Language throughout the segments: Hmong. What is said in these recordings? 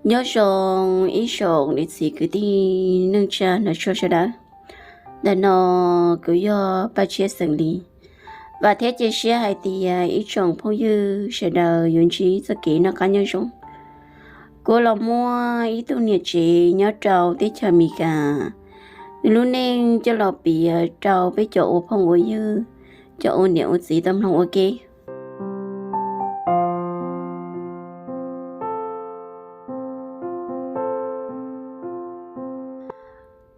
Nyob zoo ib tsoom niam txiv kwv tij neej tsa nrog sawv daws. Ntawm no kuv yog Paj Tshiab xeem Lis. Vam thiab cia siab hais tias ib tsoom phooj ywg sawv daws yuav ntsib txoj kev noj qab nyob zoo. Kuv los muaj ib tug niam tsev nyob rau teb chaws Amelikas. Nws lub neej coj los piav rau peb cov ua phooj ua ywg, cov ua niam ua txiv tau mloog ua ke.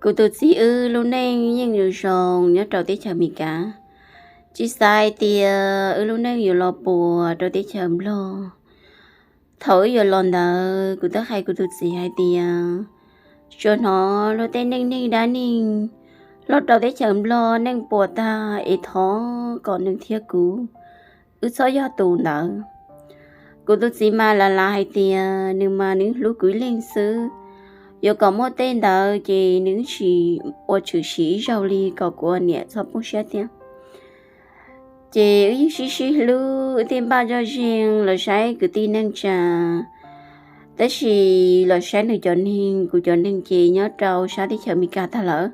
Kuv tus txiv wb lub neej yeej zoo zoo nyob rau teb chaws Amelikas. Tsis xav hais tias wb lub neej yuav los puas rau teb chaws Nplog. Thaum wb yuav los ntawd kuv twb hais kuv tus txiv hais tias, tsuas hnov luag tej neej neeg dab neeg los rau teb chaws Nplog neej puas tag es thov kom nws thiab kuv, wb txhob yog tus ntawd. Kuv tus txiv mas lav lav hais tias nws mas nws hlub kuv ib leeg xwb, yuav kom muaj tej ntawd ces nws tsis ua tshwm sim ib zaug li kom kuv ua niam txhob poob siab thiab. Ces wb yeej sib sib hlub, wb thiaj npaj zoj zeeg los saib kwv tij neej tsa. Tab sis los saib nws cov neeg, kuv cov neeg ces nyob rau sab teb chaws Amelikas tag lawm.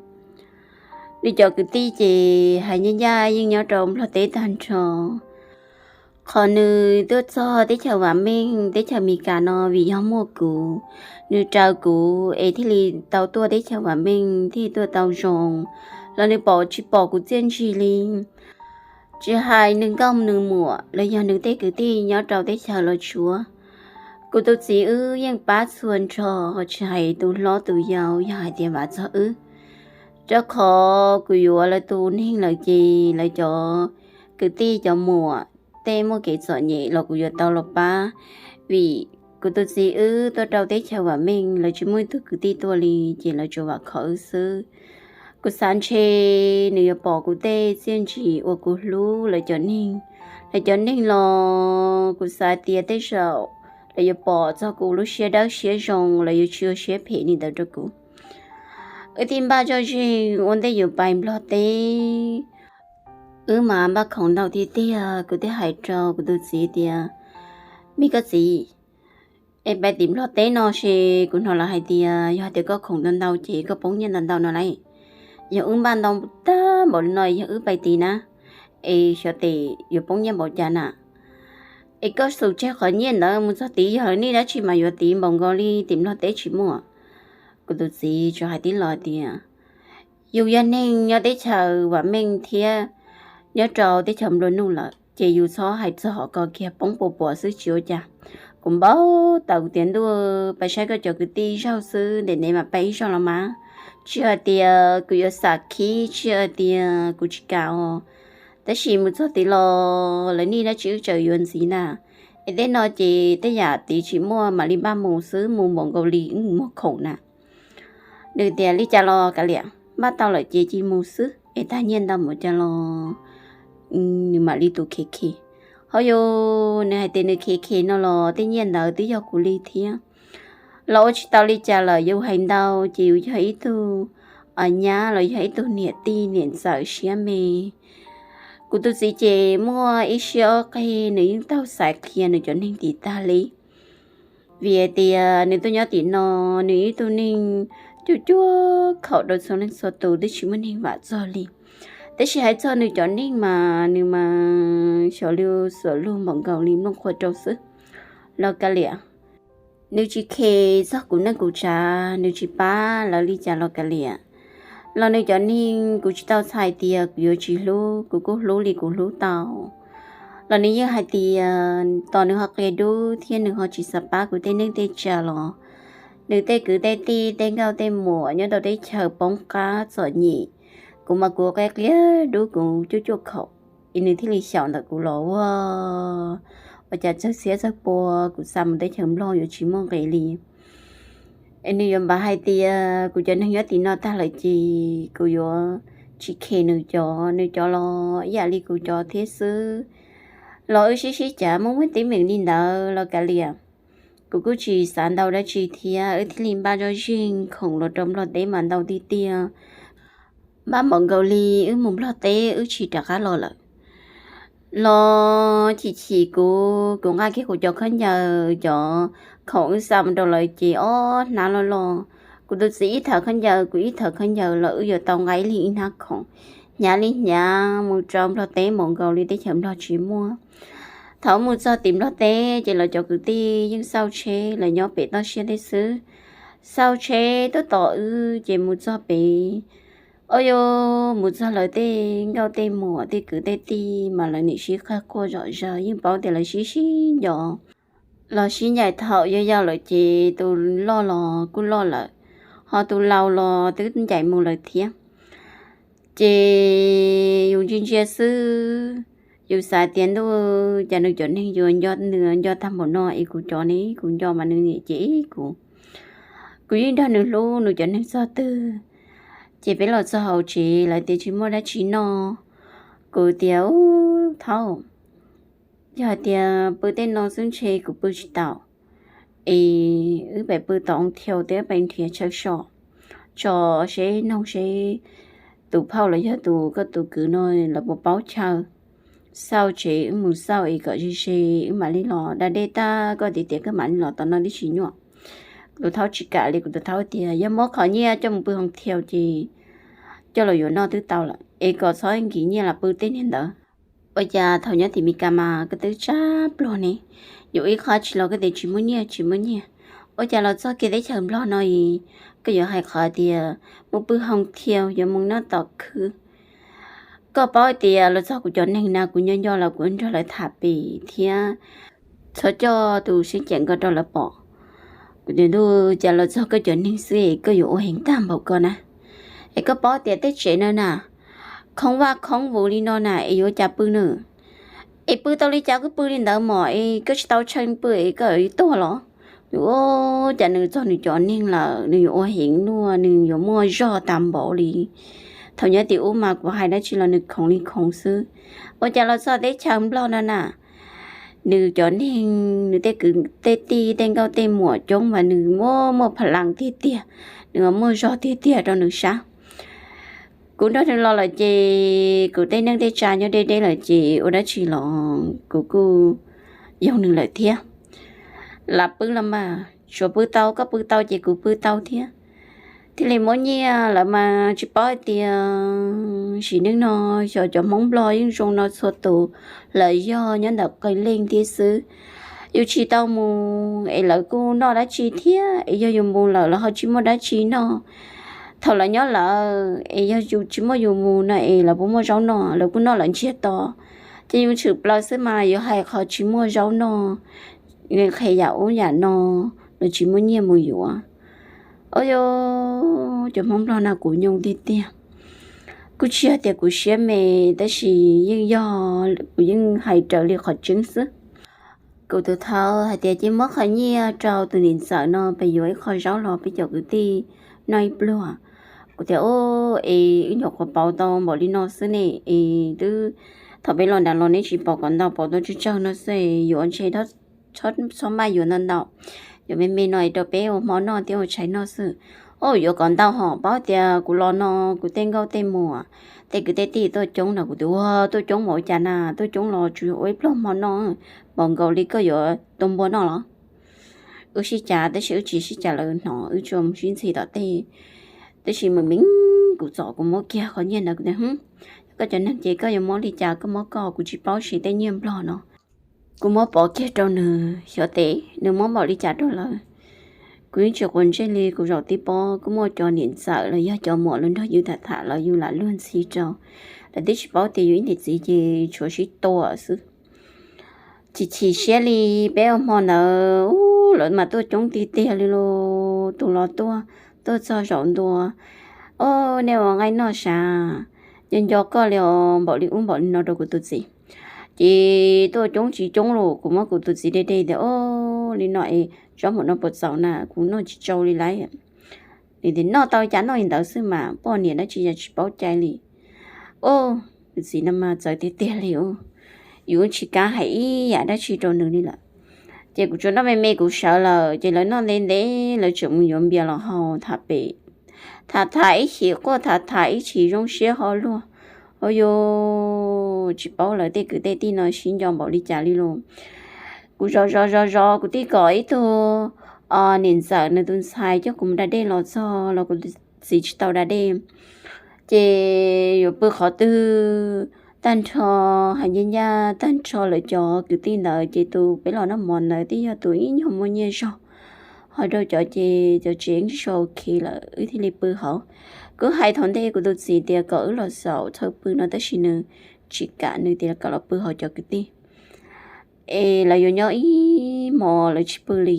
Nws cov kwv tij ces hais ncaj ncaj yeej nyob rau Nplog teb tag nrho. Qhov nws tuaj txog teb chaws vam meej teb chaws Amelikas no vim yog muaj kuv, nws raws kuv es thiaj li tau tuaj teb chaws vam meej thiaj tuaj tau zoo, los nws pom tsis pom kuv txiaj ntsig li. Tsis hais nws nkauj nws muam los yog nws tej kwv tij nyob rau teb chaws Los Tsuas, kuv tus txiv wb yeej pab txhua nrho, tsis hais tus hlob tus yau, yog hais tias vam txog wb. Rau qhov kuv yuav lawv tus neeg lawm ces lawv cov kwv tij cov muam tej muaj kev txom nyem los kuv yuav tau los pab, vim kuv tus txiv wb tuaj rau teb chaws vam meej lawv tsis muaj ib tug kwv tij tuaj li, ces lawv tsuas vam khom wb xwb. Kuv xav ntshe nws yuav pom kuv tej txiaj ntsig uas kuv hlub lawv cov neeg. Lawv cov neeg los kuv xav tias tej zaum lawv yuav pom txog kuv lub siab dawb siab zoo, lawv yuav tsis ua siab phem li ntawd rau kuv. Wb thiaj npaj zoj zeeg ua ntej yuav pais Nplog teb. Wb mas npaj khoom ntau tiag tiag, kuv thiaj hais rau kuv tus txiv tias, me koj txiv, es pais tim Nplog teb no ces kuv hnov lawv hais tias yog tias koj khoom ntau ntau ces koj poob nyiaj ntau ntau no lauj. Yog wb npaj ntau tag npaum li no yog wb pais tim na, es xyov tes yuav poob nyiaj npaum cas na. Es koj xum tseg qhov nyiaj ntawd mus txog tid yog lawv nij dab tsi mas yuav tid npaum nkaus li tim Nplog teb tsis muaj. Kuv tus txiv tsuas hais tib lo tias, yus yog neeg nyob teb chaws vam meej thiab nyob rau teb chaws nplua nuj lawm ces yus txhob hais txog hom ko kiag, poob puas puas xwb tsis ua cas. Kuv npau taws kuv tias ntuj, pais saib koj cov kwv tij zaug xwb, ntev ntev mas pais ib zaug los mas. Tsis hais tias kuv yuav xam khib, tsis hais tias kuv tsis kam os, tab sis mus txog tid los lawv nij dab tsi wb tseem yuav ntxiv na. Es tej no ces tej yam tid tsis muaj, mam li npaj mus xwb, mus npaum nkaus li wb mus muag khoom na. Nws tias li cas los kav liam, npaj tau lawm ces cia mus xwb, es tag nyiaj ntau npaum cas los nws mam li tus khe khe. Hauj yus, nws hais tias nws khe khe no los tej nyiaj ntawd twb yog kuv li thiab. Los ua tsis tau li cas lawm, yus hais ntau ces yus yog ib tug nyab los yog ib tug niam tij niam ntxawm siab me. Kuv tus txiv ces muaj ib siab ob qig, nws yeej taug xaiv qhia nws cov neeg tim tag li. Vim hais tias nws tuaj nyob tim no, nws ib tug neeg cuaj cuaj khaum rau txhua leej txhua tus, twb tsis muaj neeg vam txog li. Tab sis hais txog nws cov neeg mas nws mas xyov li xuam lug npaum nkaus li nplooj qhuav rau xwb. Los kav liam, nws tsis khe txog kuv neej kuv tsav, nws tsis pab lawv li cas los kav liam. Los nws cov neeg kuv tsis tau txhais tias kuv yuav tsis hlub, kuv kuj hlub li kuv hlub tau. Los nws yeej hais tias tos nws ho qia dub thiab nws ho tsis xav pab kuv tej neej tej tsav los, nws tej kwv tej tij tej nkauj tej muam nyob rau teb chaws poob qab txom nyem, kuv mas kuv qia qia dub kuv cuaj cuaj khaum, es nws thiaj li xyaum ntawm kuv los ua, ua cas txawg xiab txawg pua, kuv xa mus teb chaws Nplog yuav tsis muaj nqis li. Es nws yuav npaj hais tias kuv cov neeg nyob tim no tag lawm ces kuv yuav tsis khe nws cov, nws cov los ib yam li kuv cov thiab xwb. Los wb sib sib cav muaj muaj teeb meem li ntawd los kav liam. Kuv kuj tsis xav ntau dab tsi thiab, wb thiaj li npaj zoj zeeg khoom los rau Nplog teb mas ntau tiag tiag. Npaj npaum nkaus li wb mus Nplog teb wb tsis rov qab los lawm. Los chim chim kuv, kuv nqa kiag kuv cov khaub ncaws, cov khoom wb xa mus rau lawv ces ob hnab loj loj. Kuv tus txiv ib thawv khaub ncaws, kuv ib thawv khaub ncaws los wb yuav tau nqa ib leeg ib hnab khoom, hnyav li hnyav mus rau Nplog teb npaum nkaus li teb chaws Nplog tsis muaj. Thaum mus txog tim Nplog teb ces lawv cov kwv tij yeej xauj tsheb, lawv nyob pem toj siab teb xwb, xauj tsheb tuaj tos wb ces mus txog pem. Ob, yuav mus txog lawv tej nkauj tej muam tej kwv tej tij mas lawv nim sib qawg quaj zom zaws, yeej paub tias lawv sib sib nco los sib ncaim thaum yau yau lawm ces tus loj los kuj loj lawm, ho tus laus los twb ncaim mus lawm thiab. Ces yus ntsia ntsia xwb, yus xav tias ntuj, cas nws cov neeg yuav nco nws nco tag npaum no es kuv cov ne, kuv nco mas nws nim cem kuv. Kuv yeej nrog nws hlub nws cov neeg txog twg, ces peb los txog hauv tsev lawv tias tsis muaj dab tsi noj. Kuv tias, ub, thaub, yog hais tias pw tej no xwb ntshe kuv pw tsis tau, es wb pem pw tom thiau tej, wb pem nrhiav chaw so, tso seb, noog seb tus phauj los yog tus, koj tus kwv no lawv puas paub chaw. Xauj tsev, wb mus xauj es kom ze ze wb mam li los, da dej tag koj tias tias koj mam li los tom no tib si nyuaj. Kuv tus thaub tsis kam li, kuv tus thaub tias yog muab qhov nyiaj coj mus pw hoo thiau ces coj los yuav noj twb tau lawm, es kom txhob nkim nyiaj los pw tej niag ntawd. Ua cas thaum nyob tim Meskas mas koj twb tsab pluag ne, yuav ib qho tsis los koj tias tsis muaj nyiaj, tsis muaj nyiaj. Ua cas los txog kiag teb chaws Nplog no es koj yuav hais qhov tias mus pw hoo thiau, yuav mus noj tom khw. Koj paub tias los txog kuv cov neeg na, kuv nyob nco los kuv nrog lawv tham pem thiab txhob coj tus seej cem nkaus rau lawv pom. Kuv tias ntuj, cas los txog koj cov neeg xwb es koj yuav ua heev tag npaum ko na, es koj paub tias tej tsev no na, khoob vaj khoob vus li no na es yuav cas pw na, es pw tau li cas koj pw li ntawd mog, es koj tsis tau chaw pw es koj tuag los? Nws, ua cas nws txog nws cov neeg lawm nws yuav ua heev luaj, nws yuav muaj zog tas npaum li. Thaum nyob tim ub mas kuv hais dab tsi los nws khoov li khoov xwb. Ua cas los txog teb chaws Nplog no na, nws cov neeg, nws tej kwv tej tij tej nkauj tej muam coob mas nws muaj muaj pha laj tiag tiag, nws muaj zog tiag tiag rau nws sab. Kuv nrog nws los lawm ces kuv tej neej tej tsa nyob deb deb lawm ces ua dab tsi los kuv kuj yoog nws lawm thiab. Lam pw los mas tsuas pw tau, koj pw tau ces kuv pw tau thiab. Thiaj li muab nyiaj lawm mas tsis paub hais tias sim neej no xyov cov Hmoob Nplog yeej zoo no txhua tus, lawv yog nyob ntawm qee leej thiab xwb. Yus tsis tau mus es lawv kuj noj dab tsi thiab, es yog yus mus lawm lawv ho tsis muaj dab tsi noj. Thaum lawv nyob lawm es yog yus tsis muaj yus mus no es lawv puas muaj zaub noj? Lawv kuj noj lawv ntsiag to, ces yus tshwm plaws xwb mas yuav hais qhov tsis muaj zaub noj, qhia yam ub yam no, lawv tsis muaj nyiaj mus yuav. Au yos, cov Hmoob Nplog no kuv nyoo tiag tiag. Kuj tsis yog tias kuv siab me, tab sis yeej yog kuv yeej hais raws li qhov tseeb xwb. Kuv tus thaub hais tias cia muab qhov nyiaj rau tus niam ntxawm no pes yuav ib qho zaub los peb cov kwv tij noj ib pluag. Kuv tias, es wb nyuam qhuav pauv tau npaum li no xwb ne, es twb thaum peb los nram los neb tsis pauv kom ntau, pauv tau tsawg tsawg no xwb, yuav ntshe txhob maj yuav ntau ntau, yuav me me no es rau peb ua hmo noj thiab ua tshais noj xwb. Au, yuav kom ntau hos, paub tias kuv los no kuv tej nkauj tej muam, tej kwv tej tij tuaj coob no. Kuv tias, ua, tuaj coob mas ua cas na, tuaj coob los tsuas ua ib pluag hmo noj, npaum nkaus li koj yuav tua npua noj los? Wb sib cav tab sis wb tsis sib cav lawv hnov, wb tsuas mus sib ntxhi tom tej. Tab sis me me kuv txom kuv muab kiag qhov nyiaj ntawd, kuv tias, koj cov neeg ces koj yuav muab li cas koj muab koj, kuv tsis paub siv tej nyiaj Nplog no. Kuv muab pov kiag rau nws xyov tes nws muab npaum li cas rau lawv. Kuv yeej tsis quav ntsej li, kuv zaum tib pob kuj muaj cov niam ntxawm los yog cov muam los nrog yus tham tham los yus lam luag ntxhi rau. Lawv twb tsis paub tias yus ib niam txiv ces tshuav sib tua xwb. Chim chim siab li, peb ua hmo ntawd, u, lawv mas tuaj coob tiag tiag li lauj, tus los tuaj, tuaj txog zaum ntua. Au, nej ua nqaij noj sav, nco nco koj li os, npaum li ub npaum li no rau kuv tus txiv. Ces tuaj coob tsis coob los kuv muab kuv tus txiv de de tias, au, li no es zaub npaum no puas txaus na, kuv noj tsis tsau li lauj. Nws tias noj tau li cas noj li ntawd xwb mas, poj niam dab tsi yog tsis paub cai li. Au, tus txiv no mas txawv tiag tiag li. Yus tsis kam hais ib yam dab tsi rau nws li lawm. Ces kuv tsuas noj me me kuv sawv lawm, ces lawv noj ntev ntev lawv tseem mus yuav npias los haus tham pem. Tham tham ib chim quaj, tham tham ib chim zoo siab ho luag. Au yos, tsis paub lawv tej kwv tej tij no sib nco npaum li cas li lauj. Kuv zov zov zov zov kuv tij kom ib tug niam ntxawm nws tus ntxhais coj kuv mus da dej los txog los kuv txiv tsis tau da dej. Ces yuav pw qhov twg, tag nrho, hais ncaj ncaj tag nrho lawv cov kwv tij ntawd ces tus peb los noj mov ntawd twb yog tus ib nyuag muaj nyiaj zog, ho rau cov ces cov tsev tsis so ok lawm wb thiaj li pw hauv. Kuv hais thaum ntej kuv tus txiv tias kom wb los xaum txhawb pw no tab sis nws tsis kam, nws tias kom los pw hauv cov kwv tij es lawv yuav nyob ib hmos lawv tsis pw li.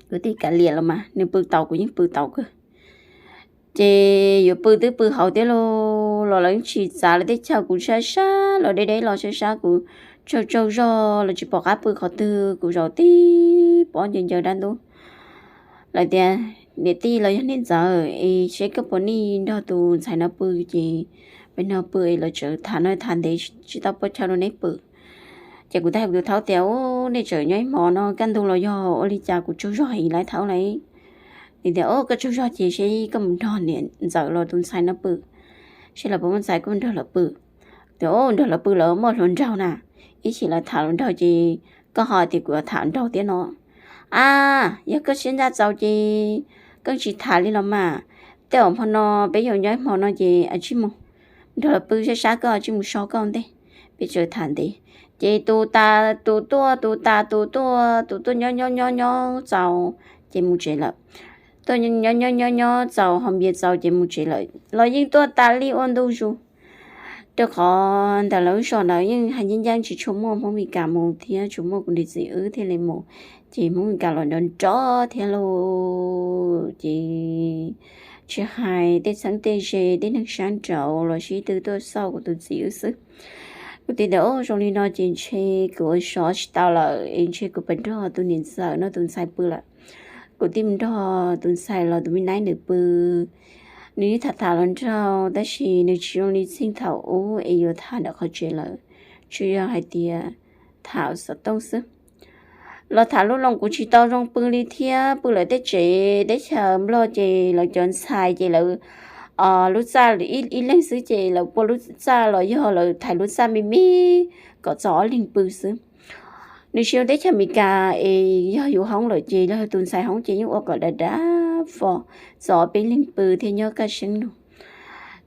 Kuv tij kav liam los mas nws pw tau kuv yeej pw tau kawg. Ces yuav pw twb pw hauv thiab lauj, los lawv yeej tsis txav lawv teb chaws, kuv sab sab los deb deb los sab sab, kuv tsaug tsaug zog los tsis pom qab pw qhov twg, kuv zaum tib pob ncaws ncaws dab ntub. Lawv tias niam tij los yog niam ntxawm es seb koj puas nij nrog tus ntxhais no pw, ces peb no pw es lawv tseem tham no tham ntev tsis tau poj chaw rau neb pw. Ces kuv tau hais kuv tus thaub tias, Ub, nej tseem nyob ib hmos no kaj ntug los yog ua li cas, kuv tsaug zog heev lawm thaub lauj. Nws tias, Ub, koj tsaug zog ces seb koj mus nrog niam ntxawm los tus ntxhais no pw, seb lawv puas muaj ntxhais koj mus nrog lawv pw. Tias, Ub, nrog lawv pw lawv muaj hluas nraug na, ib chim lawv tham hluas nraug ces koj ho tias kuv yuav tham hluas nraug thiab no. A, yog koj siab ntsa txaus ces koj tsis tham li los mas. Tej zaum hmo no peb yuav nyob ib hmos no ces tsij mus nrog lawv pw sab sab, koj tsij mus so koj ntej, peb tseem tham ntev. Ces tus tas tus tuaj, tus tas tus tuaj, tus tuaj nyob nyob nyob nyob txaus ces mus tsev lawm. Tuaj nyob nyob nyob nyob txaus haus npias txaus ces mus tsev lawm los yeej tuaj tas li ua ntu zus. Rau qhov ntawm lawv lub zos ntawd yeej hais ncaj ncaj tsis tshua muaj Hmoob Mes Kas mus thiab, tsuas muaj kuv niam txiv wb thiaj li mus. Ces Hmoob Mes Kas los nrov nrov thiab lauj, ces tsis hais tej txheeb tej ze, tej neeg sab nraud los sib tw tuaj xauj kuv tus txiv wb xwb. Kuv txiv tias, Ub, zoo li no ces ntshe kuv ua zov tsis tau lawm es ntshe kuv pab nrog tus niam ntxawm no tus ntxhais pw lawm. Kuv thiaj mus nrog tus ntxhais los tus me naib nws pw. Nws yeej tham tham hluas nraug tab sis nws tsis zoo li txheej thaum ub es yuav tham ntawm qhov tsev lawm, tsuas yog hais tias tham xov tooj xwb. Los tham lub loo kuv tsis tau zoo pw li thiab, pw lawm tej tsev teb chaws Nplog ces lawv cov ntxhais ces lawv lub txaj ib leeg xwb ces lawv pua lub txaj los yog lawv thaiv lub txaj me me kom txog ob leeg pw xwb. Nws tsis zoo teb chaws Amelikas es yog yus hoob lawm ces los yog tus ntxhais hoob ces yeej ua kom dav dav fo, txog ob peb leeg pw thiaj nyob kaj siab lug.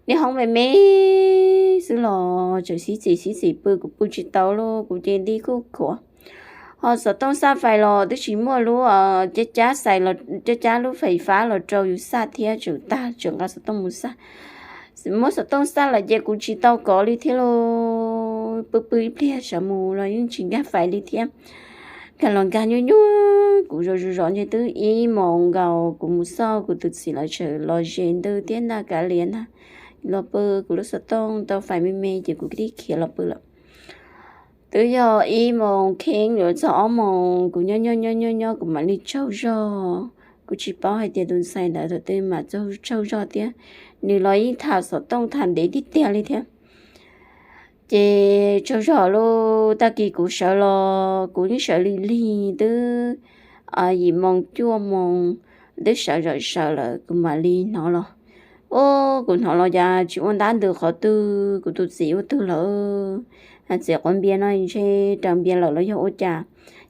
Niaj hoob me me xwb los tseem sib txim sib txim pw, kuv pw tsis tau lauj, kuv ces nti kuj khuav. Ho xov tooj xaj fais los twb tsis muaj lub cab cab xais, cab cab lub fais fab los rau yus xaj thiab, tseem tag tseem nqa xov tooj mus xaj. Muab xov tooj xaj lawm ces kuv tsis tau kov li thiab lauj, pw pw ib pliag sawv mus los yeej tsis nkag fais li thiab. Nkag los nkag nyuaj nyuaj, kuv zov zov zov ntshe twb ib moos nkaus kuv mus xauj kuv tus txiv lawv tseem los ze ntws thiab ntag, kav liam ntag. Los pw kuv lub xov tooj tau fais me me ces kuv thiaj khiav los pw lawm. Twb yog ib moos kheev yuav txog ob moos kuv nyob nyob nyob nyob nyob kuv mam li tsaug zog. Kuv tsis paub hais tias tus ntxhais ntawd thaum twg mam tsaug zog thiab, nws los yeej tham xov tooj tham ntev tiag tiag li thiab. Ces tsaug zog lauj, tag kis kuv sawv los kuv yeej sawv lig lig twb yim moos cuaj moos, twb sawv zom zaws lawm kuv mam li hnov los. Ub, kuv hnov los cas tsis ua ntab ntws qhov twg, kuv tus txiv ua twg lawm. Txiv quav npias no ntshe raws npias lawm los yog ua cas,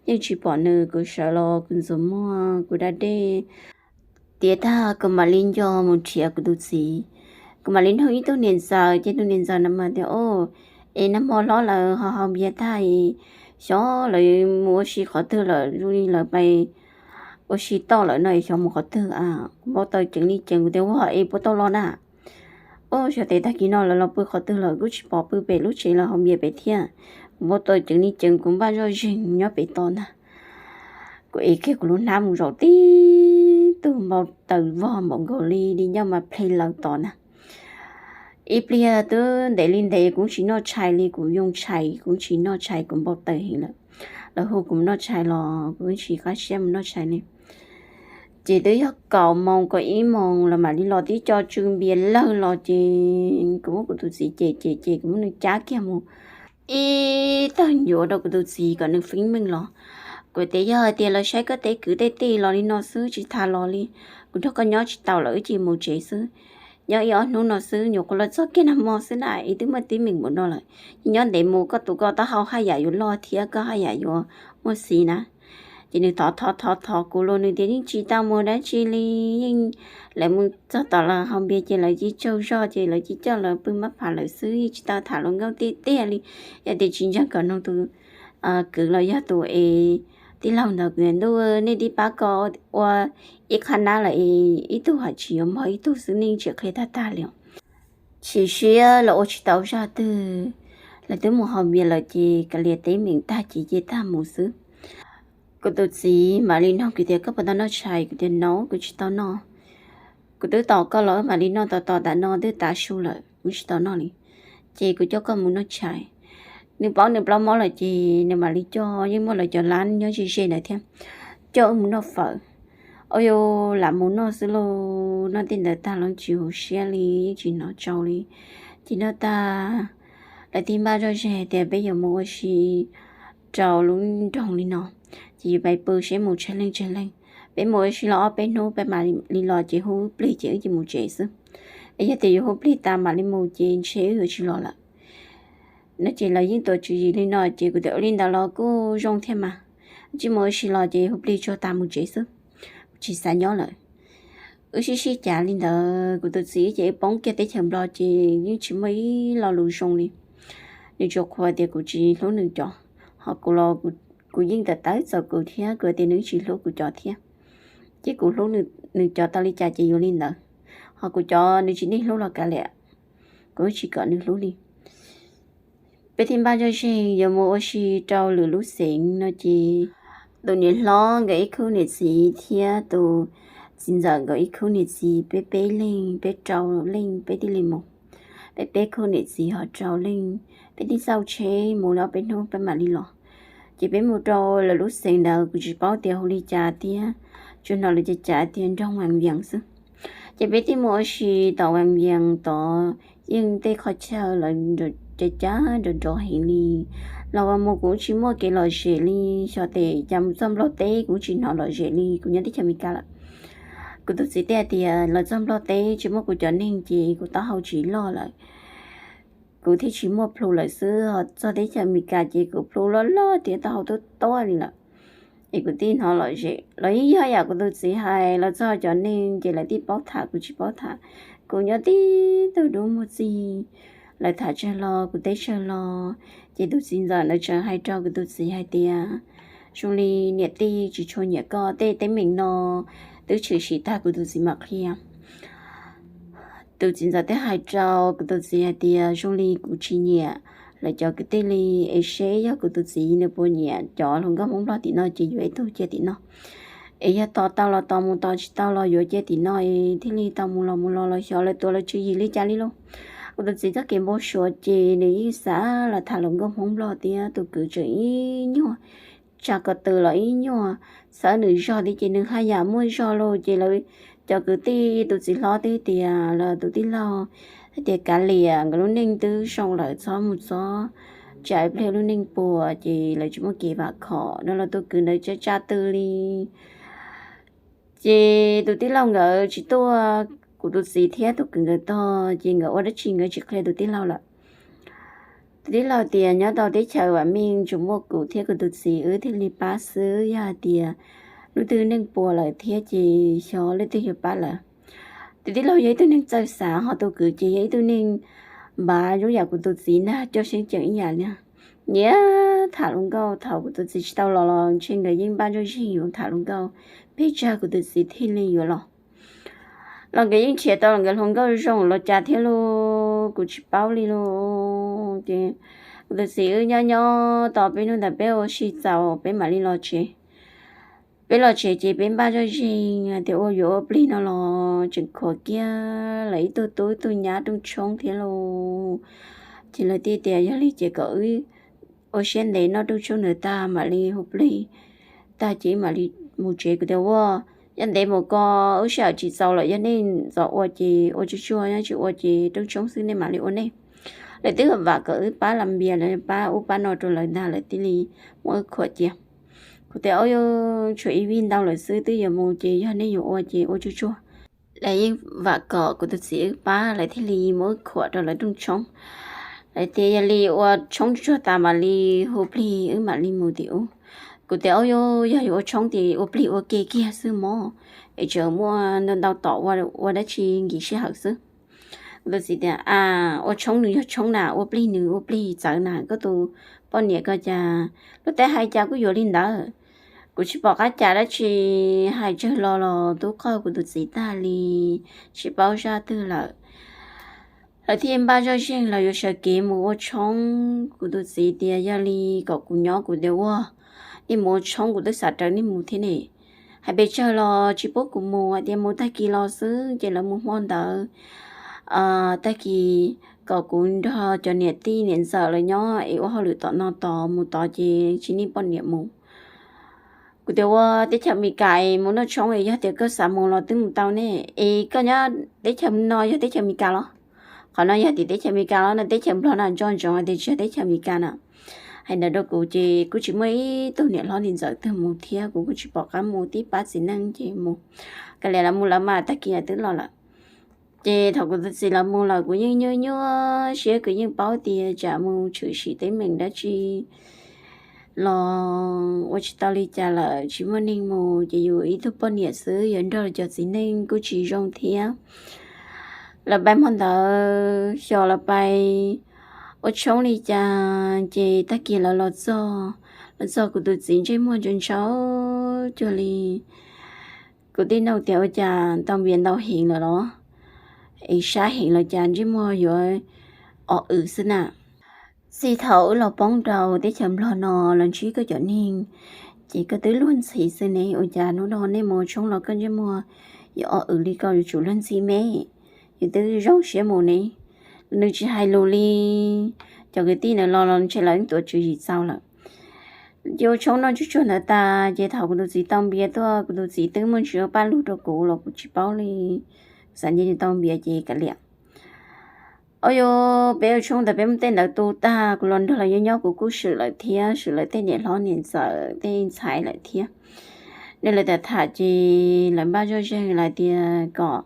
yeej tsis pom nws. Kuv sawv los kuv ntxuav muag kuv da dej tiav tag kuv mam li nco mus nrhiav kuv tus txiv. Kuv mam li nug ib tug niam ntxawm, ces tus niam ntxawm na mas tias, Ub, es nag hmo hlob lawv ho haus npias tag es xyov lawv mus ua si qhov twg lawm, zoo li lawv pais ua si toj lawm no es xyov mus qhov twg a. Kuv npau taws ceev li ceev, kuv tias, Ua es puas tau los na? Ub, xyov tes tag kis no lawv los pw qhov twg lawm, kuj tsis pom pw pem lub tsev los haus npias pem thiab. Kuv npau taws ceev li ceev, kuv npaj zoj zeeg nyob pem toj ntag. Kuv ev kiag kuv lub hnab mus zaum tib tug npau taws vog npaum nkaus li di ncauj mas plhe lawv tod ntag. Ib pliag twb ntev li ntev kuv tsis noj tshais li, kuv yoo tshais kuv tsis noj tshais, kuv npau taws heev lawm. Lawv hu kuv mus noj tshais los kuv tsis qab siab mus noj tshais li. Ces twb yog kaum moos kaum ib moos los mam li los tib co tsw npias lawg los ces kuv muab kuv tus txiv cem cem ces kuv muab nws cab kiag mus ib tawg ncuav rau kuv tus txiv kom nws feeb meej los. Kuv tias, Yog hais tias lawv saib koj tej kwv tej tij los li no xwb tsis tas los li, kuv nrog koj nyob tsis tau lawm, wb cia mus tsev xwb. Nyob ib ob hnub no xwb, nyuam qhuav los txog kiag nag hmo xwb na, es twb muaj teeb meem npaum no lawm. Ces nyob ntev mus koj tus koj taub hau haj yam yuav loj thiab koj haj yam yuav muaj xiv na. Ces nws thov thov thov thov kuv los nws tias yeej tsis tau mus dab tsi li, yeej, lawv mus txog tom lawv hau npias ces lawv cia tsaug zog ces lawv cia coj lawv pw mab pham lawm xwb, yeej tsis tau tham hluas nkauj tiag tiag li. Yog tias tsis ntseeg kom nug tus kwv los yog tus es tij laug ntawd, kuv tias ntuj, nej tib pab ko ua ib qhab nab lawm es ib tug haj tsis yuav npog ib tug xwb, nej tsis qhia tag tag li. Chim siab los ua tsis tau zaj twg, lawv twb mus hau npias lawm ces kav liam teeb meem tag ces cia tag mus xwb. Kuv tus txiv mam li nug kuv tias koj puas tau noj tshais, kuv tias no kuv tsis tau noj. Kuv twb tos koj los wb mam li noj, tos tos tam no twb tav su lawm kuv tsis tau noj li. Ces kuv coj koj mus noj tshais. Nws paub nws plaub mob lawm ces nws mam li coj, yeej muaj lawv cov lab nyob ze ze ntawd thiab, coj wb mus noj fawm. Ua yus lam mus noj xwb lauj, noj tej ntawd tag los tsis huv siab li, yeej tsis hnov tsau li. Ces noj tag, lawv tij npaj zoj ze tias peb yuav mus ua si rau lub nroog li no, ces yus pais pw seb mus tsawg leej tsawg leej. Peb mus ua si los ob peb hnub peb mam li los ces hu wb plig ces wb cia mus tsev xwb. Es yog tias yus hu plig tas mam li mus ces ntshe wb yuav tsis los lawm no. Ces lawv yeej tuav tswv yim li no ces kuv tias ua li ntawd los kuj zoo thiab mas, tsis mus ua si los ces hu plig tsuag tas mus tsev xwb, tsis xav nyob lawm. Wb sib sib cav li ntawd, kuv tus txiv ces wb poob kiag teb chaws Nplog ces yeej tsis muaj ib lo lus zoo li. Nws tsuas qhuas tias kuv tsis hlub nws cov, ho kuv los kuv yeej tawv tawv txaus kuv thiab, kuv tias nws tsis hlub kuv cov thiab. Ces kuv hlub nws cov tau li cas ces yuav li ntawd, ho kuv cov nws tsis neeg hlub los kav liam, kuv tsis kom nws hlub li. Peb tij npaj zoj ze yuav mus ua si rau lwm lub xeev no ces tus niam hlob nkawd ib khub niam txiv thiab tus txiv ntxawm nkawd ib khub niam txiv, peb peb leeg, peb rau leej peb thiaj li mus. Peb peb khub niam txiv ho rau leej, peb thiaj xauj tsheb mus li ob peb hnub peb mam li los. Ces peb mus rau lawv lub xeev ntawd kuv tsis paub tias hu li cas thiab, tsuas hnov lawv cav cav tias nroog Vas Vias xwb. Ces peb thiaj mus ua si tom Vas Vias tod, yeej tej qhov chaw lawv cav cav nrov nrov heev li. Los mus kuv tsis muaj kev lom zem li, xyov tes cas mus txog Nplog teb kuv tsis hnov lom zem li, kuv nyob teb chaws Amelikas lawm. Kuv tus txiv thiaj tias los txog Nplog teb tsis muaj kuv cov neeg ces kuv taub hau tsis loj lawm, kuv thiaj tsis muaj plhu lawm xwb, ho txog teb chaws Amelikas ces kuv plhu loj loj thiab taub hau tuab tuab li lawm. Es kuv thiaj hnov lom zem los yeej yog yam kuv tus txiv hais, los txog cov neeg ces lawv thiaj paub tham kuv tsis paub tham. Kuv nyob tib tug dub muag txig, lawv tham tsawg los kuv teb tsawg los. Ces tus txiv ntxawm ntawd tseem hais rau kuv tus txiv hais tias zoo li niam tij tsis tshua nyiam koj, tej teeb meem no twb tshwm sim tag kuv tus txiv mam qhia. Tus txiv ntxawm thiaj hais rau kuv tus txiv hais tias zoo li kuv tsis nyiam lawv cov kwv tij li, es seb yog kuv tus txiv nws puas nyiam cov hluas nkauj Hmoob Nplog tim no ces yuav ib tug cia tim no. Es yog tos tau los tos mus, tos tsis tau los yuav cia tim no es thiaj li tau mus los mus los los xyov lawv tuav lawv tswv yim li cas li lauj. Kuv tus txiv txoj kev npau suav ces nws yeej xav los tham hluas nkauj Hmoob Nplog thiab, tus kwv tseem ib nyuag tsa ko tw los ib nyuag txhawb nws zog thiab ces nws haj yam muaj zog lauj. Ces lawv cov kwv tij, tus txiv hlob twb tias los tus tij laug hais tias kav liam, nkawd lub neej twb zoo lawm, txhob mus txhob tsa ib pliag lub neej puas, ces lawv tsis muaj kev vam khom no los tus kwv ntawd tsa tsa tw li. Ces tus tij laug nkawd tsis tuaj, kuv tus txiv thiab tus kwv nkawd tog, ces nkawd ua dab tsi nkawd tsis qhia tus tij laug lawm. Tus tij laug tias nyob tau teb chaws vam meej tsuas muaj kuv thiab kuv tus txiv wb thiaj li pab xwb, yog hais tias hnub twg neej puas lawm thiab ces xyov leej twg yuav pab lawm. Tus tij laug yog ib tug neeg txawj xav, ho tus kwv ces yog ib tug neeg npav zoo yam kuv tus txiv ntag, coj seeb ceem ib yam li. Nyiam tham hluas nkauj, thaum kuv tus txiv tsis tau los los ntshe nkawd yeej npaj zoj zeeg yuav tham hluas nkauj, pes tsawg kuv tus txiv thiaj li yuav los. Los nkawd yeej nrhiav tau los nkawd hluas nkauj zoo los cas thiab lauj, kuv tsis paub li lauj. Ces kuv tus txiv wb nyob nyob tau peb hnub ntawd peb ua si txaus peb mam li los tsev. Peb los tsev ces peb npaj zoj zeeg hais tias ua yuav ua plig no los tseem khuam kiag lawv ib tug tub ib tug nyab rooj tshoob thiab lauj. Ces lawv thiaj tias yog li ces kom wb ua siab ntev noj rooj tshoob ntawd tag mam li hu plig tag ces wb mam li mus tsev. Kuv tias ua, yog ntev mus ko wb sij hawm tsis txaus lawm, yog nej ntxov ua ces ua tsuag tsuag, yog tsis ua ces rooj tshoob xwb nej mam li ua nej. Lawv twb vam kom wb pab las npias, lawv pab ub pab no rau lawv ntag, lawv thiaj li muab wb khuam cia. Kuv tias ua, tshuav ib vij ntau lawm xwb, twb yuav mus ces yog nej yuav ua ces ua tsuag tsuag. Lawv yeej vam kom kuv tus txiv wb pab, lawv thiaj li muab wb khuam rau lawv rooj tshoob. Lawv tias yog li ua tshoob tsuag tas mam li hu plig wb mam li mus tim ub. Kuv tias, Au, yog yuav ua tshoob ces ua plig ua ke kiag xwb mog, es tseem muaj ntau ntau tom ua dab tsi nkim sij hawm xwb. Kuv tus txiv tias, A, ua tshoob nws yog tshoob na, ua plig nws ua plig txawv na, koj tus poj niam ko cas lub teb hais cas kuj yuav li ntawd. Kuv tsis pom qab cas dab tsi, hais tsawg los los twb qoj kuv tus txiv tag li, tsis paub zaj twg lawm. Lawv thiaj npaj zoj zeeg los yuav sawv kev mus ua tshoob. Kuv tus txiv tias yog li kom kuv nyob, kuv tias ua, nej mus ua tshoob kuv twb xav rawv nej mus thiab ne. Hais pes tsawg los tsis pub kuv mus, hais tias mus tag kis los xwb ces lawv mus hmo ntawd. Tag kis kom kuv nrog cov niam tij niam ntxawm lawv nyob es ua hauj lwm tom no tod, mus tod ces tsis nij poj niam mus. Kuv tias ua teb chaws Amelikas es mus noj tshoob es yog tias koj xav mus los twb mus tau ne, es koj nyob teb chaws no yog teb chaws Amelikas los? Qhov no yog tim teb chaws Amelikas los no, teb chaws Nplog no nco ntsoov hais tias tsis yog teb chaws Amelikas na. Hais ntawd rau kuv ces kuj tsis muaj ib tug niam hlob niam ntxawm twg mus thiab, kuv kuj tsis pom qab mus, tib pab txiv neej ces mus. Kav liam, lawv mus lawv mas tag kis twb los lawm. Ces thaum kuv tus txiv lawv mus lawm kuv yeej nyuaj nyuaj siab, kuv yeej paub tias tsam mus tshwm sim teeb meem dab tsi los ua tsis tau li cas lawm, tsis muaj neeg mus ces yus ib tug poj niam xwb yuav nrog cov txiv neej kuj tsis zoo thiab. Lawv pais hmo ntawd xyov lawv pais ua tshoob li cas ces tag kis lawv los txog, los txog kuv tus txiv ntsej muag ntshaus ntshaus cuag li. Kuv tij nug tias ua cas tau npias ntau heev lawm los, es sab heev los cas ntsej muag yuav o wm xwb na. Txij thaum wb los poob rau teb chaws Nplog no los ntsib koj cov neeg ces koj twb luag ntxhi xwb ne, ua cas hnub no nej mus tshoob los koj ntsej muag yuav o wm li ko, yuav tsum luag ntxhi me, yus twb zoo siab mus ne. Nws tsis hais lus li, cov kwv tij ntawd los los ntshe lawv tuav tswv yim txaus lawm. Ces ua tshoob noj tsuj tsuag ntawd tas ces thaum kuv tus txiv tau npias tuaj, kuv tus txiv twb muaj ntsis ua paj lug rau kuv los kuv tsis paub li. Xav nce nws tau npias ces kav liam. Au yus, peb ua tshoob ntawd peb muab tej ntawd tu tag, kuv los nrog lawv nyob nyob kuv kuj swm lawm thiab, swm lawv tej niam hlob niam ntxawm tej ntxhais lawm thiab. Nej lawv tham tham ces lawv npaj zoj zeeg lawm tias kom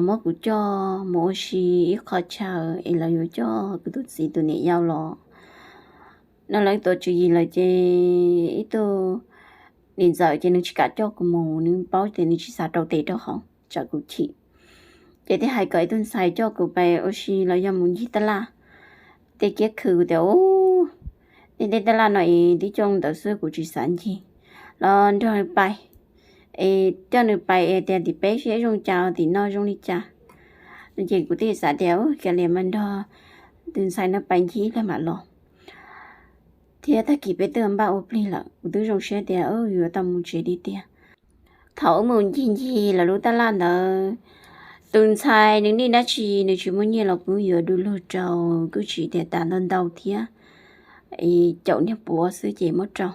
muab kuv coj mus ua si ib qho chaw es lawv yuav coj kuv tus txiv tus niam yau los. No lawv tuav tswv yim lawm ces ib tug niam ntxawm ces nws tsis kam coj kuv mus, nws paub tias nws tsis xav rau tes rau hauv tsam kuv chim. Ces thiaj hais kom ib tug ntxhais coj kuv pais ua si los yog mus ncig taj laj. Tej kiab khw tias, Ub, tej tej taj laj no es tib co ntawd xwb kuv tsis xav ncig, los nrog nws pais. Es coj nws pais es tias tim peb seb zoo cas, tim no zoo li cas. Ces kuv thiaj xav tias, Ub, kav liam mas nrog tus ntxhais no pais ncig ib pliag mam los. Thiab tag kis peb twb npaj ua plig lawm, kuv twb zoo siab tias yuav tau mus tsev li tiag. Thaum wb mus ncig ncig lawv lub taj laj ntawd, tus ntxhais nws nij dab tsi nws tsis muaj nyiaj los kuv yuav du lug rau, kuj tsis tias tas ntau ntau thiab, caum niag puav xwb ces muab rau.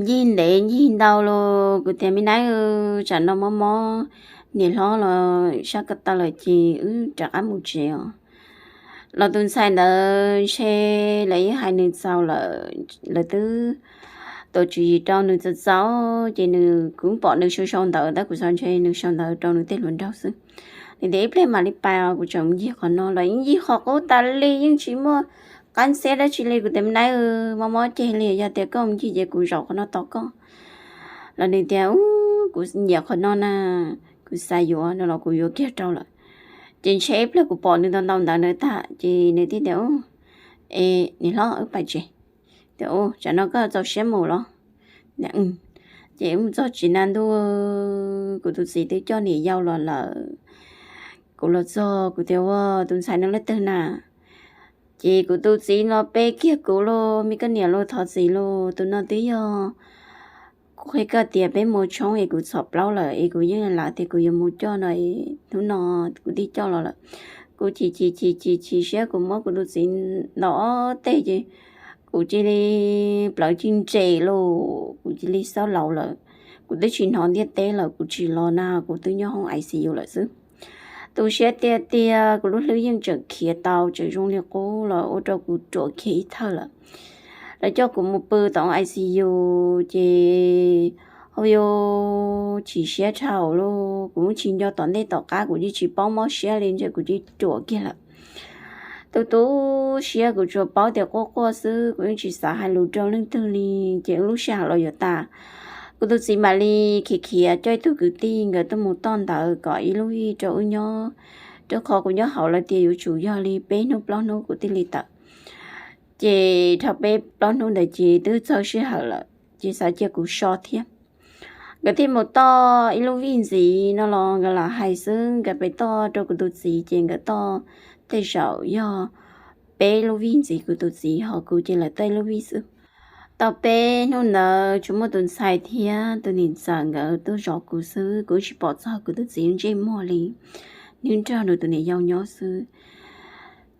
Ncig ntev ncig ntau los kuv tias, Me nab, tsam no mob mob, niam hlob los sab ko taw lawm ces wb rov qab mus tsev os. Los tus ntxhais ntawd ntshe lawv yeej hais nws txaus lawm, lawv twb tuav tswv yim rau nws txaus txaus ces nws, kuv pom nws sau sau ntawv tab kuv xav ntshe nws sau ntawv rau nws tej hluas nraug xwb. Nws tias, Ib pliag mam li pais os, kuv tseem mus ncig qhov no. Los yeej ncig qhov qub tas li, yeej tsis muaj qab ntxhiab dab tsi li. Kuv tias, Me nab, mob mob ceg li, yog tias koj mus ncig ces kuv zaum qhov no tos koj. Los nws tias, Ub, kuv nyiam qhov no na, kuv xav yuav no los kuv yuav kiag rau lawm. Ces ntshe ib pliag kuv pom nws ntau ntau ntawv ntawd tag ces nws thiaj tias, Ub, es niam hlob, wb pais tsev. Tias, Ub, tsam no koj txaus siab mus los? Ces wb mus txog tsev na ntuj, kuv tus txiv twb coj niam yau los lawm. Kuv los txog kuv tias, Ua, tus ntxhais no leej twg na? Ces kuv tus txiv no pe kiag kuv lauj, Me koj niam lauj, thov txim lauj, tus no twb yog kuv qhia koj tias peb mus tshoob es kuv txhom plaub lawm es kuv yeej lam tias kuv yuav mus coj no es hnub no kuv thiaj coj los lawm. Kuv chim chim chim chim chim siab, kuv muab kuv tus txiv ntaus ob teg ces kuv cia li plawv ci nres lauj, kuv cia li xab laus lawm. Kuv twb tsis hnov ntiaj teb lawm, kuv tsis los na, kuv twb nyob hoob I C U lawm xwb. Tu siab tiag tiag, kuv lub hlwb yeej tseem khiav tau tseem zoo li qub los ua rau kuv ruam kiag ib thawj lawm. Lawv coj kuv mus pw tom hoob I C U ces Hauv yus chim siab dhau lawm, kuv tsis nco tom ntej tom qab, kuv yeej tsis paub mob siab li, ntshe kuv twb ruam kiag lawm. Tu tu siab, kuv tsuas paub tias quaj quaj xwb, kuv yeej tsis xav hais lus rau leej twg li. Ces wb lub sij hawm los yuav tas, kuv tus txiv mam li khiav khiav coj ib tug kwv tij nkawd tuaj mus toj ntawd kom ib lub vij rau wb nyob, rau qhov kuv nyob hauv lawv tias yuav tsum yog li peb hnub plaub hnub kuv thiaj li tawm. Ces dhau peb plaub hnub ntawd ces twb txog sij hawm lawm, ces xav cia kuv so thiab. Nkawd thiaj mus toj ib lub vij ntxiv no los nkawd lam hais xwb, nkawd pem toj rau kuv tus txiv ces nkawd toj tej zaum yog peb lub vij ntxiv kuv tus txiv, ho kuv ces lawv toj ib lub vij xwb. Tau peb hnub ntawd tsuas muaj tus ntxhais thiab tus niam ntxawm nkawd tuaj zov kuv xwb, kuv tsis pom txog kuv tus txiv ntsej muag li. Nws nrog nws tus niam yau nyob xwb.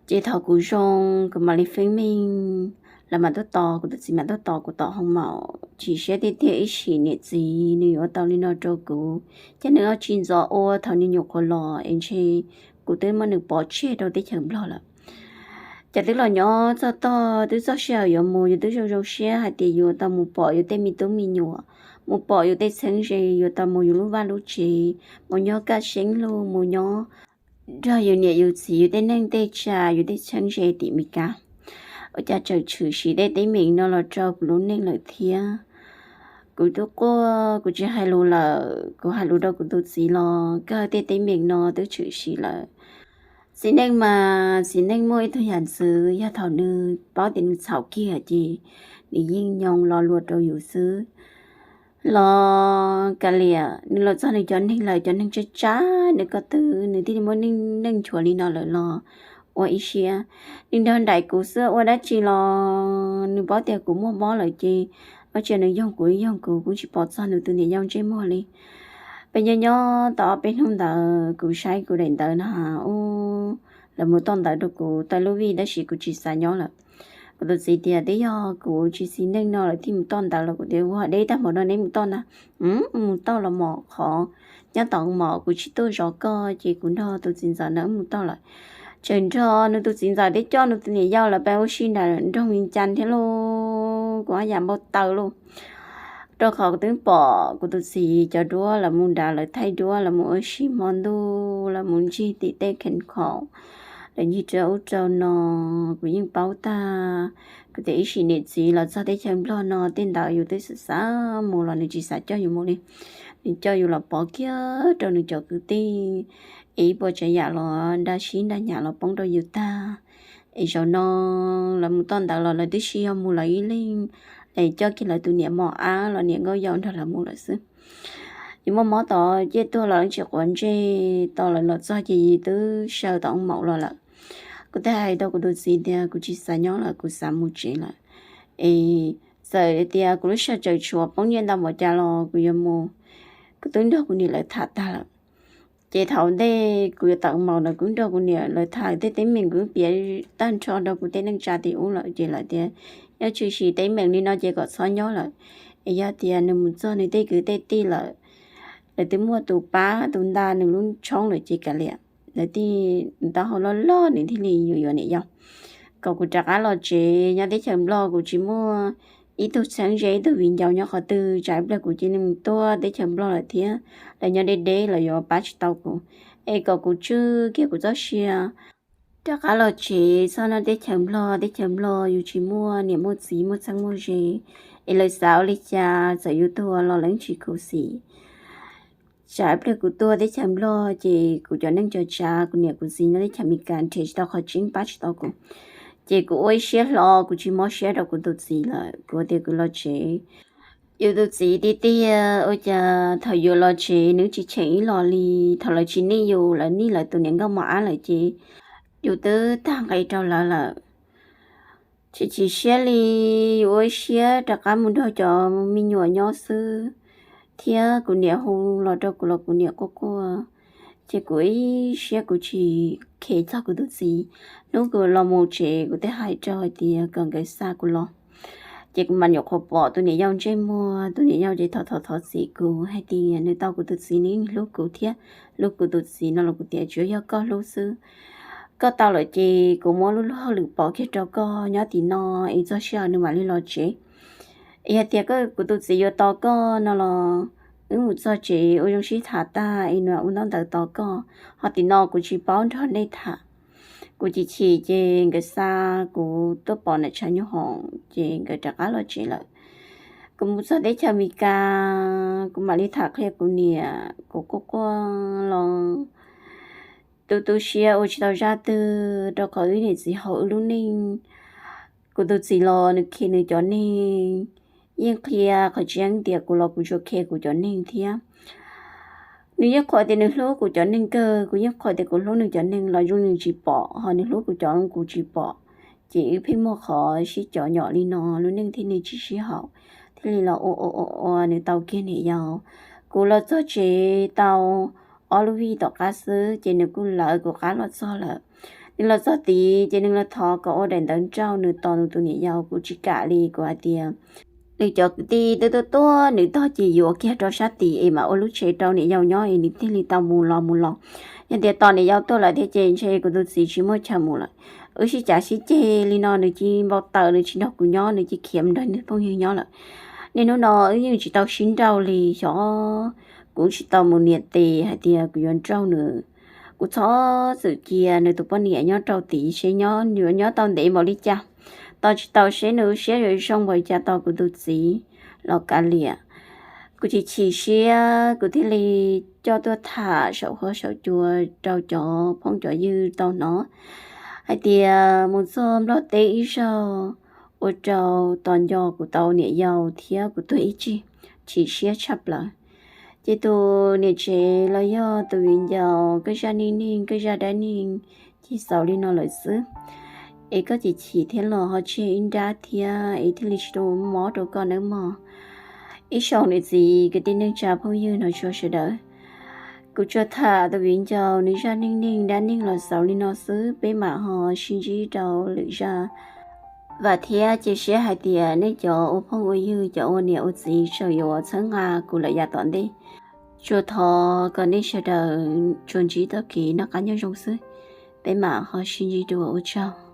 Ces thaum kuv zoo, kuv mam li feeb meej, lawv mam tuaj tos, kuv tus txiv mam tuaj tos kuv tom hoo maum. Chim siab tiag tiag, ib sim niam txiv nws yuav ua tau li no rau kuv, ces nws ho tsis ntxov ua thaum nws nyuam qhuav los es ntshe kuv twb muab nws pov tseg rau teb chaws Nplog lawm. Ces twb los nyob txog tog, twb txog sij hawm yuav mus, yus twb zoo zoo siab hais tias yuav tau mus pom yus tej me tub me nyuam, mus pom yus tej txheeb ze, yuav tau mus yus lub vaj lub tsev, mus nyob kaj seeb lug, mus nyob nrog yus niam yus txiv yus tej neej tej tsa, yus tej txheeb ze tim Meskas. Ua cas tseem tshwm sim tej teeb meem no los rau kuv lub neej lawm thiab. Kuv twb quaj, kuv tsis hais lus lawm, kuv hais lus rau kuv tus txiv los kawg tej teeb meem no twb tshwm sim lawm. Txiv neej mas txiv neej muaj ib tug yam ntxwv, yog thaum nws paub tias nws txhaum kiag ces nws yeej nyoo lo lus rau yus xwb. Los kav liam, nws los txog nws cov neeg lawm, cov neeg tsab tsab nws ko tw, nws thiaj li muaj neej nchuav li no lawm los ua ib siab. Nws nrog nraim kuv xwb, ua dab tsi los nws paub tias kuv muaj mob lawm ces ua cas nws yoog kuv yoog kuv, kuv tsis pom txog nws tus niam yau ntsej muag li. Peb nyob nyob tau ob peb hnub ntawd kuv saib kuv daim ntawv no, u, lawv mus toj ntawv rau kuv tau lub vij tab sis kuv tsis xav nyob lawm. Kuv tus txiv tias twb yog kuv tsis xis neej no lawv thiaj mus toj ntawv los kuv tias ua deb tag npaum no neb mus toj ntag. Mus toj los mom, qhov nyob tom mom kuv tsis tuaj zov koj ces kuv nrog tus txiv ntxawm na wb mus toj lawm. Tseem nrog nws tus txiv ntxawm thiab coj nws tus niam yau lawv pab ua si nram nroog Vias Cas thiab lauj, kuv haj yam npau taws lauj. Rau qhov kuv twb pom kuv tus txiv cov duab lawv mus nrad, lawv thaij duab, lawv mus ua si hmo ntuj, lawv mus ncig tim tej khees khoom, lawv ncig rau ub rau no, kuv yeej paub tag. Kuv tias ib sim niam txiv los txog teb chaws Nplog no tej ntawd yus twb xav xav mus los nws tsis xav coj yus mus li. Nws coj yus los pov kiag rau nws cov kwv tij, es ib puas tsav yam los nra sib nra nyam los poob rau yus tag. Es zaum no lawv mus toj ntawd los lawv twb tsis yog mus lawv ib leeg, es coj kiag lawv tus niam mos ab los niam nkauj yau nrog lawv mus lawm xwb. Yus muaj mob tod ciaj tuag los yeej tsis quav ntsej, tau lawv los txog ces yus twb sawv tom maum los lawm. Kuv thiaj hais rau kuv tus txiv tias kuv tsis xav nyob lawm, kuv xav mus tsev lawm. Es txawm tias kuv lub sij hawm tseem tshuav poob nyiaj ntau npaum cas los kuv yuav mus. Kuv twb nrog kuv niam lawv tham tag lawm. Ces thaum ntej kuv yuav tawm maum ntawd kuv nrog kuv niam lawv tham tej teeb meem, kuv piav tag nrho rau kuv tej neej tsa tim ub lawm ces lawv tias yog tshwm sim teeb meem li no ces kom txhob nyob lawm. Es yog tias nws mus txog nws tej kwv tej tij lawm, lawv twb muaj tus pab tus nta nws lub tshoob lawm ces kav liam, lawv thiaj, taub hau loj loj nws thiaj li yuav yuav niam yau. Kom kuv rov qab los tsev, nyob teb chaws Nplog kuv tsis muaj ib tug txheeb ze ib tug viv ncaus nyob qhov twg, tsam ib pliag kuv cia li mus tuaj teb chaws Nplog lawm thiab lawv nyob deb deb lawv yuav pab tsis tau kuv. Es kom kuv tswj kiag kuv txoj sia rov qab los tsev txhob nyob teb chaws Nplog. Teb chaws Nplog yus tsis muaj niam muaj txiv muaj txheeb muaj ze, es lawv xav ua li cas txawm yus tuag los lawv tsis khuv xim. Tsam ib pliag kuv tuaj teb chaws Nplog ces kuv cov neej cov tsav, kuv niam kuv txiv nyob teb chaws Amelikas nrhiav tsis tau qhov tseeb, pab tsis tau kuv, ces kuv ua ib siab hlo, kuv tsis mob siab rau kuv tus txiv lawm, kuv tias kuv los tsev. Yus tus txiv tiag tiag ua cas thaum yus los tsev nws tsis cheem ib los li. Thaum lawv tsis nij yus, lawv nij lawv tus niam nkauj mos ab lawm ces yus twb tag nqi rau lawv lawm. Tsis chim siab li, yus ua ib siab rov qab mus nrog cov me nyuam nyob xwb, thiab kuv niam hu los rau kuv los kuv niam quaj quaj. Ces kuv ib siab kuv tsis khev txog kuv tus txiv. Hnub kuv los mus tsev kuv thiaj hais rau hais tias kom nkawd xa kuv los. Ces kuv mam nyuam qhuav pom tus niam yau ntsej muag, tus niam yau ces thov thov thov txim kuv hais tias nws tau kuv tus txiv nws yeej hlub kuv thiab hlub kuv tus txiv no los kuv tias tsuav yog koj hlub xwb. Koj tau lawm ces kuv muab lub luag hauj lwm pov kiag rau koj nyob tim no, es txog sij hawm nws mam li los tsev. Yog tias koj, kuv tus txiv yuav tos koj no los wb mus txog tsev ua zoo sib tham tag es nws ua ntaub ntawv tos koj, ho tim no kuv tsis paub nrog nej tham. Kuv chim chim ces nkawd xa kuv tuaj pov nram tshav nyooj hoom ces nkawd rov qab los tsev lawm. Kuv mus txog teb chaws Amelikas, kuv mam li tham qhia kuv niam, kuv quaj quaj los tu tu siab ua tsis tau zaj twg rau qhov wb niam txiv hauv wb lub neej. Kuv tus txiv los nws khi nws cov neeg, yeej qhia qhov tseeb tias kuv los kuv tsuas khi kuv cov neeg thiab. Nws yeej qhuas tias nws hlub kuv cov neeg kawg, kuv yeej qhuas tias kuv hlub nws cov neeg los zoo nws tsis pom, ho nws hlub kuv cov kuv tsis pom. Ces wb pheej muaj qhov sib cov nyom li no, lub neej thiaj li tsis sib haum, thiaj li los ua ua ua ua nws tau kiag niam yau. Kuv los txog tsev tau ob lub vij tom qab xwb ces nws kuj lawv kuv qab los txog lawm. Nws los txog tid ces nws los thov kom ua daim ntawv nrauj nws tos nws tus niam yau, kuv tsis kam li, kuv hais tias nws cov kwv tij twb tuaj tuaj nws tog ces yuav kiag rau sab tid es mam ua lub tsev rau niam yau nyob es nws thiaj li tau mus los mus los. Yog tias tos niam yau tuaj lawm thiab ces ntshe kuv tus txiv tsis muaj chaw mus lawm. Wb sib cav sib ceg li no nws cia li npau taws, nws tsis nrog kuv nyob, nws cia li khiav mus nrog nws phooj ywg nyob lawm. Niaj hnub no wb yeej tsis tau sib nrauj li, xyov kuv tsis tau mus nias tes hais tias kuv yuav nrauj nws. Kuv txhob txwm cia nws tus poj niam nyob rau tid seb nws yuav nyob tau ntev npaum li cas. Tos tsis tau seb nws siab yuav zoo npaum li cas tos kuv tus txiv los kav liam. Kuv chim chim siab, kuv thiaj li coj tuaj tham saum huab saum cua rau cov phooj cov ywg tau hnov hais tias mus txog Nplog teb ib zaug, ua rau tos nco kuv tau niam yau thiab kuv tuag ib tsig, chim siab tshaj plaws. Ces tus niam tsev los yog tus viv ncaus, koj zaj neej neeg, koj zaj dab neeg ces xaus li no lawm xwb. Es koj chim chim thiab los ho tseg ib nrab thiab es thiaj li tsis tau mob rau koj nawb mog. Ib zaug niam txiv kwv tij neej tsa phooj ywg nrog sawv daws, kuv tsuas tham tus viv ncaus nws zaj neej neeg dab neeg los xaus li no xwb, peb mam ho sib ntsib rau lwm zaj. Vam thiab cia siab hais tias nej cov ua phooj ua ywg, cov ua niam ua txiv tseem yuav txhawb nqa kuv lawm yav tom ntej. Tsuas thov kom nej sawv daws tsuas ntsib txoj kev noj qab nyob zoo xwb, peb mam ho sib ntsib dua, ua tsaug.